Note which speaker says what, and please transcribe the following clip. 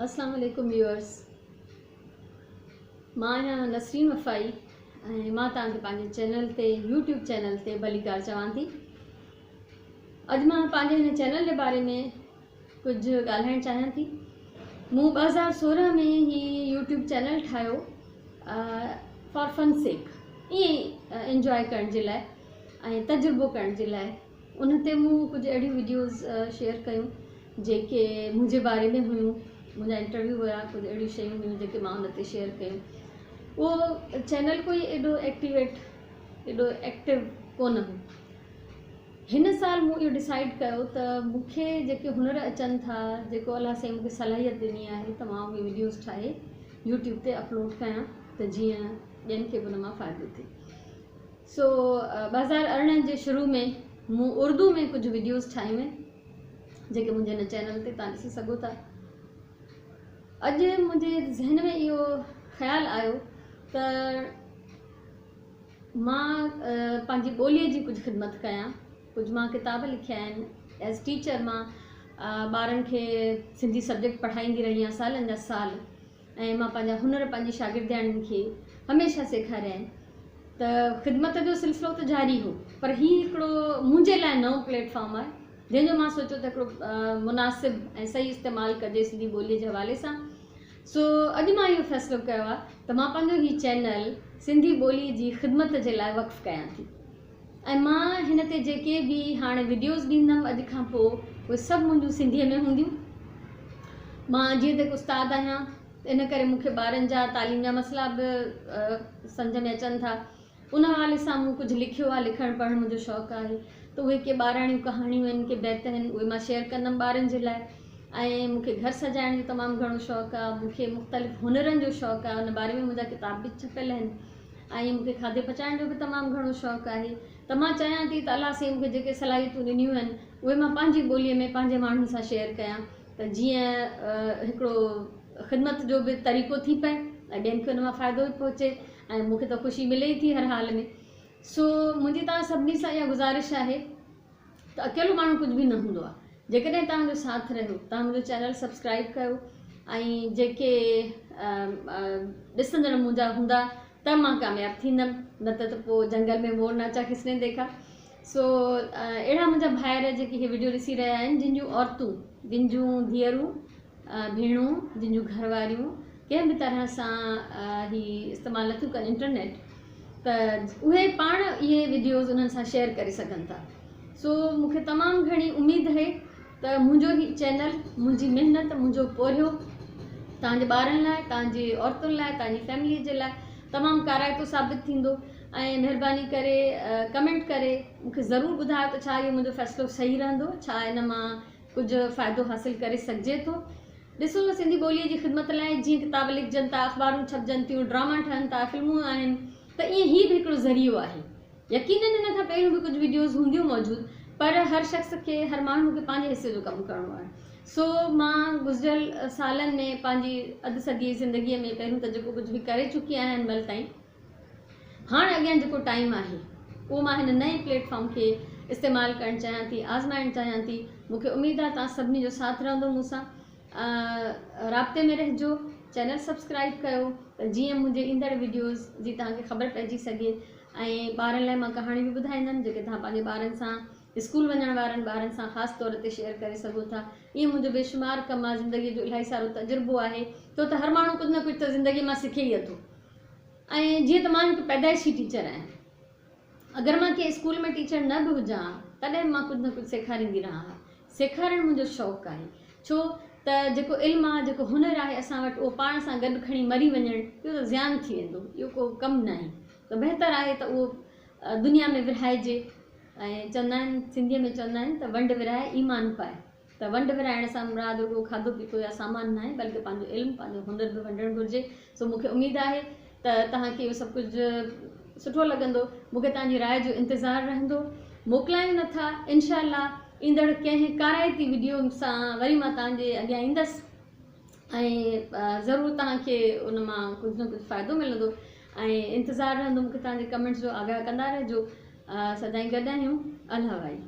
Speaker 1: اسلام عليڪم ويورس مان آهيان نسرين وفائي ۽ مان توهان کي پنهنجي چينل تي يوٽيوب چينل تي ڀليڪار چوان ٿي. اڄ مان پنهنجي هن چينل جي باري ۾ ڪجهه ڳالهائڻ چاهيان ٿي. مون 2016 ۾ هي يوٽيوب چينل ٺاهيو فار فن سيڪ، ائين ئي انجواء ڪرڻ جي لاء ۽ تجربو ڪرڻ جي لاء. ان تي مون ڪجهه اهڙيون وڊيوز شيئر ڪيون جيڪي منهنجي باري ۾ هيون، منهنجا انٽرويو هيا، ڪجهه اهڙيون شيون هيون جيڪي مان ان تي شيئر ڪيون. اهو چينل ڪوئي ايڏو ايڪٽيويٽ ايڏو ايڪٽو ڪونه هو. هن سال مون اهو ڊسائيڊ ڪيو ته مون کي جيڪي هنر اچن ٿا، جيڪو الله سائين مون کي صلاحيت ڏني آهي ته مان اهي وڊيوز ٺاهي يوٽيوب تي اپلوڊ ڪيان ته جيئن ٻين کي به ان مان فائدو ٿئي. سو 2018 جي شروع ۾ مون اردو ۾ ڪجهه وڊيوز ٺاهيون آهن جيڪي منهنجي هن چينل تي توهان ڏسي سگهو ٿا. اڄ منهنجي ذهن ۾ اهو خيال آيو ته مان پنهنجي ٻوليء جي ڪجهه خدمت ڪيان. ڪجهه مان ڪتاب لکيا آهن. ايز ٽيچر مان ٻارن کي سنڌي سبجيڪٽ پڙهائيندي رهي آهيان سالن جا سال. ۽ مان پنهنجا هنر پنهنجي شاگردياڻين کي هميشه سيکاريا آهن ته خدمت جو سلسلو ته جاري هو پر هي هڪڙو منهنجي لاء نئون پليٽ فارم آهي جنهن جو مان سوچيو ته هڪڙو مناسب ۽ صحيح استعمال ڪجي سنڌي ٻوليء جي حوالي سان. سو اڄ مان اهو فيصلو ڪيو آهي ته مان پنهنجو هي چينل سنڌي ٻوليء جي خدمت جي لاء وقف ڪيان ٿي ۽ مان هن تي جيڪي به هاڻي وڊيوز ڏيندم اڄ کان پوء اهي سڀ منهنجون سنڌيء ۾ هونديون. مان جيئن ته هڪ استاد آهيان ان ڪري مون کي ٻارن جا تعليم جا مسئلا به سمجهه ۾ اچن ٿا. ان حوالي سان مون ڪجهه لکيو آهي، لکڻ پڙهڻ منهنجو شوق آهي ته اهي ڪي ٻاراڻيون ڪهاڻيون آهن، ڪي بيت آهن، اهي مان شيئر ڪندم ٻارن جي لاء ۽ مون کي گهر سجائڻ جو تمام گهڻو شوق آهي، مون کي مختلف هنرن جو شوق آهي، ان باري ۾ منهنجا ڪتاب به ڇپيل آهن ۽ مون کي کاڌي پچائڻ جو به تمام گهڻو شوق آهي ته مان چاهيان ٿي ته الله سائين مون کي جيڪي صلاحيتون ڏنيون آهن اهي مان پنهنجي ٻوليء ۾ پنهنجي ماڻهن سان شيئر ڪيان ته جيئن هڪڙو خدمت جو به طريقو ٿي پئي ۽ ٻين کي ان مان فائدو به پهچي ۽ مون کي ته خوشي ملي ئي ٿي هر حال ۾. سو منهنجي توهان سڀني سان اها گذارش آهي ته اڪيلو ماڻهو ڪجهه به نه هوندو آهي. جيڪڏهن توهان جو ساٿ رهيو، توهان منهنجو چينل سبسڪرائيب ڪيو ۽ جيڪي ڏسندڙ منهنجا هوندا ته مان ڪامياب ٿيندم، نه ته پوء جنگل ۾ مور ناچا کس ني ديکا. سو اهڙا منهنجا ڀائر جيڪي هي وڊيو ڏسي رهيا آهن، جن جون عورتون، جن جون ڌيئرون، ڀيڻون، جن جون گهر واريون ڪنهن به طرح سان هي استعمال نٿيون ڪن انٽرنيٽ، ته اهي پاڻ اهي وڊيوز انهن سان شيئر ڪري سگهن ٿا. سو مون کي تمام گهڻي اميد اهي ته منهنجو هي چينل، منهنجي محنت، منهنجو پورهيو توهان جي ٻارن لاء، توهان جي عورتن لاء، توهان جي فيملي جي لاء تمام ڪارائتو ثابت ٿيندو ۽ مهرباني ڪري ڪمينٽ ڪري مون کي ضرور ٻڌايو ته ڇا اهو منهنجو فيصلو صحيح رهندو، ڇا ان مان ڪجهه فائدو حاصل ڪري سگهجي ٿو. ڏسو نه سنڌي ٻوليء جي خدمت لاء جيئن ڪتاب لکجن ٿا، اخبارون ڇپجن ٿيون، ڊراما ٺهن ٿا، فلمون آهن ته ائين هي به هڪڙو ذريعو آهي. يقينن ان کان پهريون به ڪجهه وڊيوز هونديون موجود پر هر شخص کي هر ماڻهو کي پنهنجي حصي جو ڪم ڪرڻو آهي. سو مان گذريل سالن ۾ پنهنجي اڌ صديء جي زندگيء ۾ پهريون ته جيڪو ڪجهه به ڪري چڪي آهيان هن مهل تائين، هاڻ اڳيان جيڪو ٽائيم آهي اهو مان هن نئين پليٽ فارم کي استعمال ڪرڻ چاهيان ٿي، آزمائڻ چاهيان ٿي. مون کي اميد آهي توهان سڀني جو ساٿ رهندو مون سان. رابطي ۾ رهجو، چينل سبسڪرائيب ڪيو ته جيئن منهنجي ايندڙ وڊيوز جي توهان کي خبر پئجي سگهي ۽ ٻارن لاء مان ڪهاڻيون به ٻڌائيندم جيڪي توهان پنهنجي ٻارن سان اسڪول وڃڻ وارن ٻارن سان خاص طور تي شيئر ڪري سگهو ٿا. ائين منهنجو بيشمار ڪم آهي، زندگي جو الاهي سارو تجربو آهي ڇو ته هر ماڻهو ڪجهه نه ڪجهه ته زندگي مان سکي ئي اٿو. ۽ جيئن ته مان هڪ پيدائشي ٽيچر آهيان، اگر مان ڪنهن اسڪول ۾ ٽيچر نه به هجان ها، تڏهن به مان ڪجهه نه ڪجهه سيکاريندي رهان ها. سيکارڻ منهنجو شوق آهي. ڇو ته جيڪو علم آهي، جيڪو هنر آهي اسان وٽ، اهو پاڻ سان گڏ کڻي مري وڃڻ، اهو ته زيان ٿي ويندو، اهو ڪو ڪم ناهي. ته بهتر آهي ته اهو دنيا ۾ ورهائجي ۽ چوندا آهن، سنڌيء ۾ چوندا آهن ته ونڊ ورهائي ايمان پائي. ته ونڊ ورهائڻ سان مراد رڳو کاڌو پيتو يا سامان ناهي بلڪه پنهنجو علم پنهنجو هنر به ونڊڻ گهرجي. سو مون کي اميد آهي ته توهان کي اهو سڀ ڪجهه سٺو لڳندو. مون کي توهان جي راء جو انتظار رهندو. موڪلايون نه ٿا. انشاء الله ايندڙ ڪنهن ڪارائتي وڊيو سان وري مان توهان جي اڳيان ايندس ۽ ضرور توهان کي ان مان ڪجهه نه ڪجهه فائدو ملندو ۽ انتظار رهندو مون کي توهان جي ڪمينٽس جو آگاهه ڪندا رهجو. سدائين گڏ آهيون. الله وائي.